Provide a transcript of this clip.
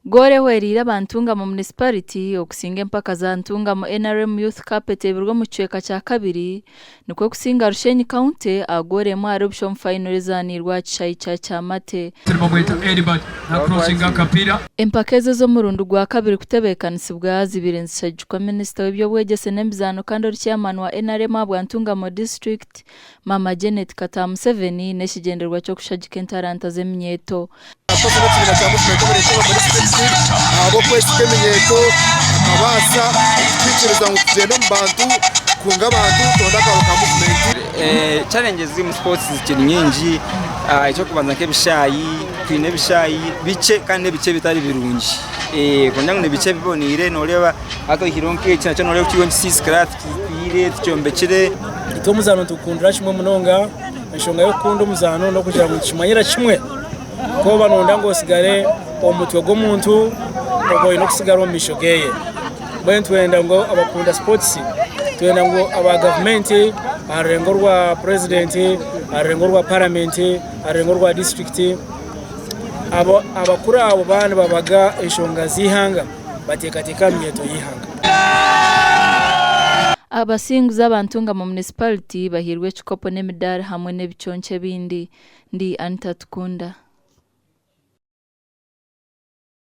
Goolo ehwereire aba Ntungamo Munisipariti okusinga empaka za Ntungamo NRM Youth Cup eteebirwe omu kicweka kya kabiri nikwo kusinga Rushenyi County aha goolo emwe ahari busha omu fayinoro ezaaniirwe aha kishaayi kya Kyamate. Empaka ezo ez'omurundi gwa kabiri kutebeekanisibwa zibaire nizishagikwa minisita w'eby'obwegyese n'emizaano kandi ori chairman wa NRM ahabwa Ntungamo District, Maama Janet Kataha Museveni n'ekigyendererwa ky'okushagika entaranta z'eminyeeto. Abakozi b'ekibiina kya Movement obureetwa omuri Springfield ahabw'okwesiga eminyeeto bakabaasa kutwikiriza ngu tugyende omu bantu tukunge abantu turonde akaruuru ka Movement. Challenges eziri omu sports zikiri nyingi eky'okubanza nk'ebishaayi twine ebishaayi bikye kandi n'ebikye bitari birungi kugira ngu nibikye biboneire noreeba hati oihireho nk'eki nakyo noreeba kiriyo nikisiisikara tikitwire tikyombekire. Itwe omuzaano nitugukundira kimwe munonga. Enshonga y'okukunda omuzaano n'okugira ngu nitukimanyira kimwe ku oba nooyenda ngu otsigare omu mutwe gw'omuntu oba oine kusigara omu maisho ge. Mbwenu twenda ngu abakunda sipotisi, twenda ngu aba gavumenti aha rurengo rwa purezidenti, aha rurengo rwa paramenti, aha rurengo rwa disiturikiti, abakuru abo baaba nibabaga enshonga z'eihanga bateekateeke aha minyeeto y'eihanga. Abasinguzi aba Ntungamo Municipality bahairwe ekikopo n'emidaari hamwe n'ebiconco ebindi. Ndi Anita Tukunda.